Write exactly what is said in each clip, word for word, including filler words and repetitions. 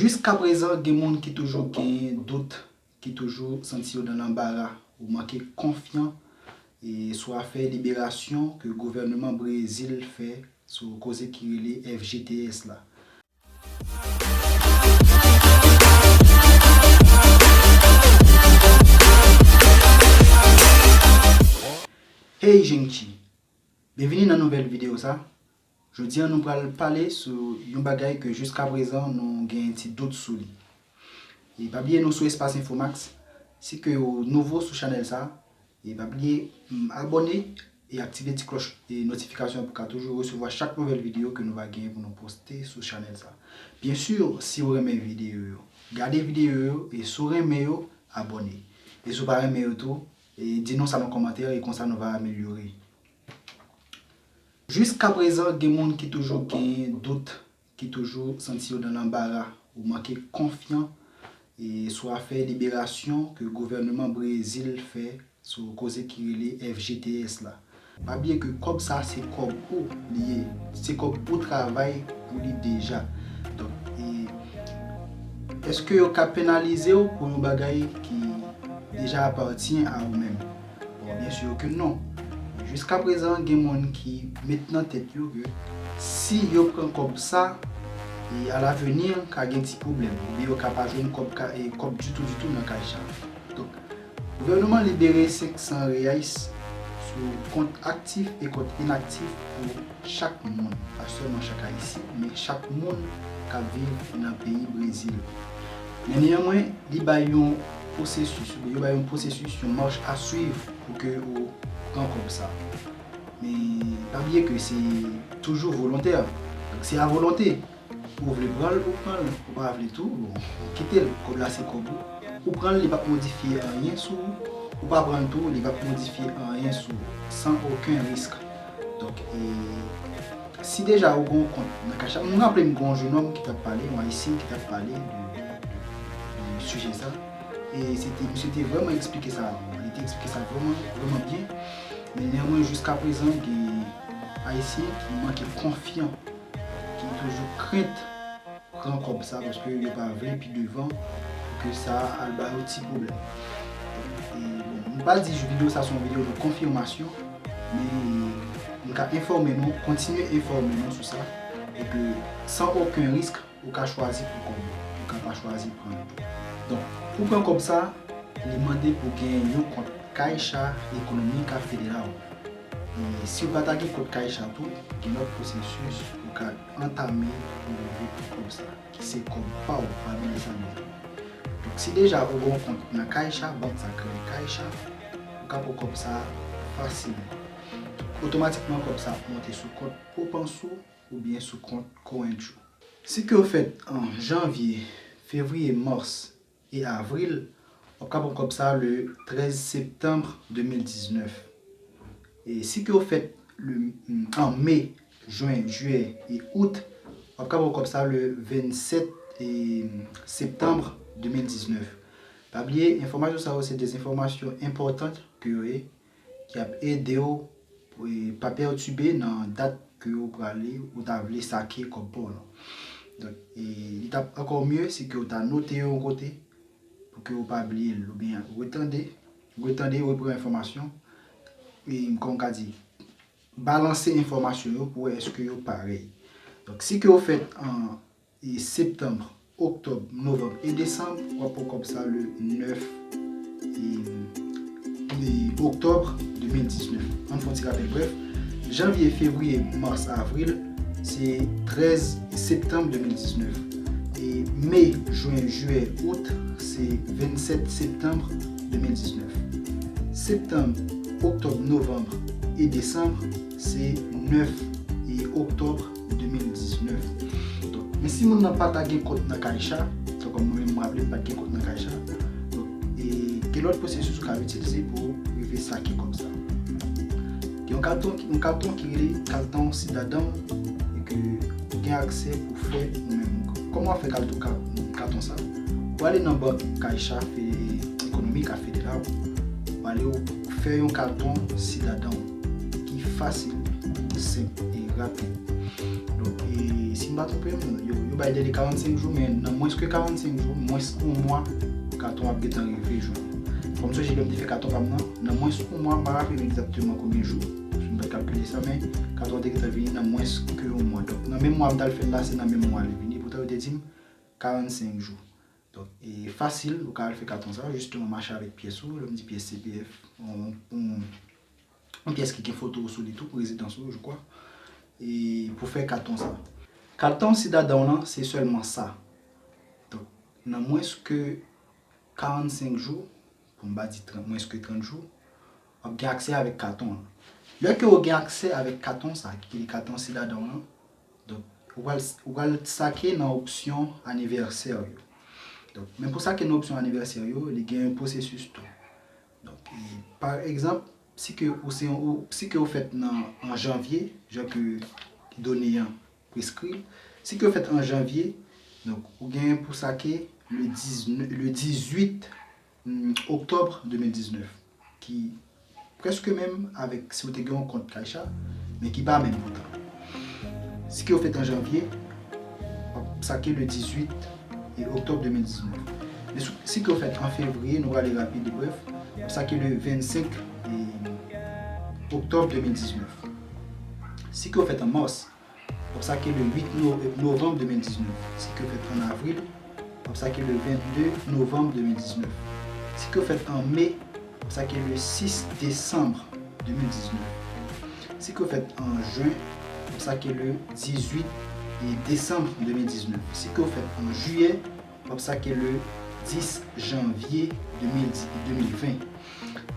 Jiskaprezan, gen moun ki toujou gen dout, ki toujou santi yo nan lanbara, ou manke konfyan e sou afè liberasyon ke gouvènman Brezil fè sou koze ki rele F G T S la. Hey, gente! Byenvini nan nouvèl videyo sa. Jodi a, nou pral pale sou yon bagay ke jiskaprezan nou gen ti dout sou li. E pa bliye nou sou Espace Info Max. Si ke ou nouvo sou chanèl sa, e pa bliye, mm, abòne e aktive ti klòch e notifikasyon pou ka toujou resevwa chak nouvèl videyo ke nou va genyen pou nou poste sou chanèl sa. Byen si, si w renmen videyo yo, gade videyo yo, e si w renmen yo, abòne. E si w pa renmen yo tou, e di nou sa nan kòmantè, e konsa nou va amelyore. Jiskaprezan, gen moun ki toujou gen dout, ki toujou santi yo nan lanbara, ou manke konfyan e sou afè liberasyon ke gouvènman Brezil fè sou koze ki rele F G T S la. Pa bliye ke kòb sa se kòb ou li ye, se kòb ou travay pou li deja. Donk, e, èske yo ka penalize w pou yon bagay ki deja apatyen a ou menm? Bon, byen si ke non. Jiskaprezan, gen moun ki met nan tèt yo ke si yo pran kòb sa, e alaveni, ka gen ti pwoblèm, oubyen yo ka pa jwenn kòb, ka, e, kòb ditou, ditou nan kay sa. Donk, gouvènman libere senk san reais sou kont aktif e kont inaktif pou chak moun, pa sèlman chak Ayisyen, men chak moun k ap viv nan peyi Brezil. Men neyanmwen, li bay yon pwosesis, oubyen yo bay yon pwosesis, yon mach a swiv pou ke ou pran kòb sa. Men pa bliye ke se toujou volontè. Donk, se a volonte. Ou vle pran l, ou pran l. Ou pa vle tou, bon, ou kite l. Kòb la se kòb ou. Ou pran l, li p ap modifye anyen sou ou. Ou pa pran l tou, li p ap modifye anyen sou ou, san okenn risk. Donk, e, si deja ou gen yon kont nan kay sa, m raple m gen yon jenòm ki t ap pale, yon Ayisyen ki t ap pale de, de, de, de sijè sa. E se te, misye te vrèman eksplike sa, li te eksplike sa vrèman, vrèman byen. Men neyanmwen, jiskaprezan, gen Ayisyen ki manke konfyan, ki toujou krent pran kòb sa, paske yo pa vle pi devan pou ke sa al ba yo ti pwoblèm. E, bon, m pa di videyo sa se yon videyo de konfimasyon, men m ka enfòme nou, kontinye enfòme nou sou sa, e ke san okenn risk, ou ka chwazi pran kòb ou, ou ka pa chwazi pran l. Donk, pou pran kòb sa, li mande pou gen yon kont Caixa Econômica Federal. E si w pa ta gen kont Caixa tou, gen lòt pwosesis ou ka antame pou w rive pran kòb sa, ki se kòb pa w, pa bliye sa menm. Donk, si deja ou gen yon kont nan Caixa, bank sa k rele Caixa, ou ka pran kòb sa fasilman. Otomatikman, kòb sa ap monte sou kont Poupançu oubyen sou kont Coentro. Si ke w fèt an janvye, fevriye, mas e avril, w ap ka pran kòb sa le trèz septanm de mil diznèf. E si ke w fèt le, an me, jen, jiyè e out, w ap ka pran kòb sa le vennsèt septanm de mil diznèf. Pa bliye, enfòmasyon sa yo se de enfòmasyon enpòtan ke yo ye, ki ap ede w pou, e, pa pètibe nan dat ke w prale, ou ta vle sake kòb pa w lan. Donk, e, li t ap ankò mye si ke w ta note yo yon kote pou ke w pa bliye l, oubyen retande, retande, repran enfòmasyon, e, kòm m ka di, balanse enfòmasyon yo pou wè èske yo parèy. Donk, si ke w fèt an e septanm, oktòb, novanm e desanm, w ap pran kòb sa le nèf e, e oktòb de mil diznèf. Ann fè yon ti rapèl brèf. Janvye, fevriye, mas, avril, se trèz septanm de mil diznèf. E me, jen, jiyè, out, se vennsèt septanm de mil diznèf. Septanm, oktòb, novanm e desanm, se nèf e oktòb de mil diznèf. Donk, men si moun nan pa ta gen kont nan Caixa, tankou mwen menm, m raple m pa t gen kont nan Caixa. Donk, e gen lòt pwosesis ou ka itilize pou rive sake kòb sa. Gen yon kalton, yon kalton ki rele kalton sidadão e ke ou gen aksè pou fè ou menm. Kòman w ap fè kalton, ka-, kalton sa? Ou ale nan bank Caixa Fe-, Econômica Federal, ou ale ou fè yon kalton sidadão ki fasil, senp e rapid. Donk, e, si m pa twonpe m, yo, yo bay dèle karannsenk jou, men nan mwens ke karannsenk jou, mwens yon mwa, katon ap gentan rive jwenn ou. Fò m sonje lè m te fè katon pa m nan, nan mwens yon mwa, m pa raple m egzakteman konbyen jou, paske m pa t kalkile sa, men katon an te gentan vini nan mwens ke yon mwa. Donk, nan menm mwa m t al fè l la, se nan menm mwa li vini. Poutan, yo te di m karannsenk jou. Donk, e fasil, ou ka al fè katon sa, jisteman mache avèk pyès ou, lè m di pyès, C P F, yon, yon, yon pyès ki gen foto ou sou li tou, rezidans ou, je crois, e pou fè katon sa. Katon sidadan w lan, se sèlman sa. Donk, nan mwens ke karannsenk jou, pou m pa di trant, mwens ke trant jou, w ap gen aksè avèk katon an. Lè ke w gen aksè avèk katon sa, ki rele katon sidadan w lan, donk, ou pral, ou pral sake nan opsyon anivèsè yo. Donk, men pou sake nan opsyon anivèsè yo, li gen yon pwosesis tou. Donk, e, pa egzanp, si ke ou se yon, ou, si ke ou fèt nan, an janvye, jan ke done an preskri, si ke ou fèt an janvye, donk, ou gen pou sake le diznèf, le dizuit, hmm, oktòb de mil diznèf, ki prèske menm avèk si w te gen yon kont Caixa, men ki pa menm poutan. Si ke w fèt an janvye, w ap sake le dizuit e oktòb de mil diznèf. Men si, si ke w fèt an fevriye, nou prale rapid e brèf, w ap sake le vennsenk e oktòb de mil diznèf. Si ke w fèt an mas, w ap sake le uit no-, novanm de mil diznèf. Si ke w fèt an avril, w ap sake le vennde novanm de mil diznèf. Si ke w fèt an me, w ap sake le sis desanm de mil diznèf. Si ke w fèt an jen, w ap sake le dizuit desanm de mil diznèf. Si ke w fèt an jiyè, w ap sake le dis janvye de mil, de mil ven.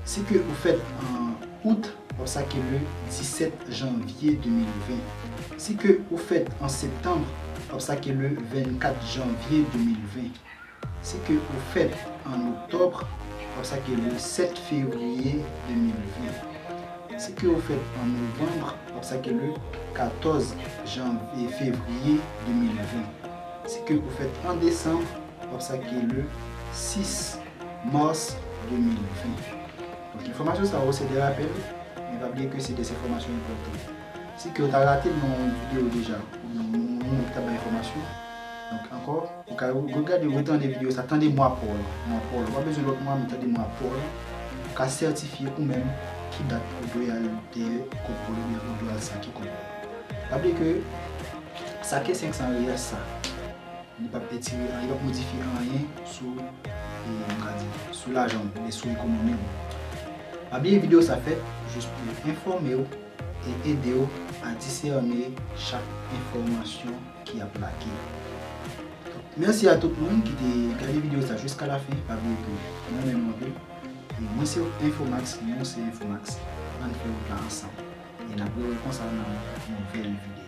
Si ke ou fèt an out, w ap sake le disèt janvye de mil ven. Si ke ou fèt an septanm, w ap sake le vennkat janvye de mil ven. Si ke ou fèt an oktòb, w ap sake le sèt fevriye de mil ven. Si ke ou fèt an novanm, w ap sake le katòz janvye, fevriye de mil ven. Si ke ou fèt an desanm, w ap sake le sis mas de mil ven. Donk, enfòmasyon sa yo, se de rapèl, men pa bliye ke se de enfòmasyon enpòtan. Si ke w ta rate l nan yon videyo deja, oubyen yon moun ki t ap bay enfòmasyon, donk, ankò, ou ka regade, retande videyo sa, tande mwa pa w la, mwa pa w la. Ou pa bezwen lòt mwa, men tande mwa pa w la. Ou ka sètifye ou menm ki dat ou dwe al dèyè kòb pa w la, oubyen ou dwe al sake kòb pa w la. Pa bliye ke sake senk san riyal sa, li p ap etire anyen, li p ap modifye anyen sou, e, m ka di, sou lajan w, oubyen sou ekonomi w. Pa bliye videyo sa fèt jis pou enfòme w e ede w a disène chak enfòmasyon ki ap lage. Mèsi a tout moun ki te gade videyo sa jiska lafen. Pa bliye ke mwen renmen nou anpil. E mwen se Infomax, nou se Infomax. Ann fè wout la ansanm. E n ap rewè konsa nan yon nouvèl videyo.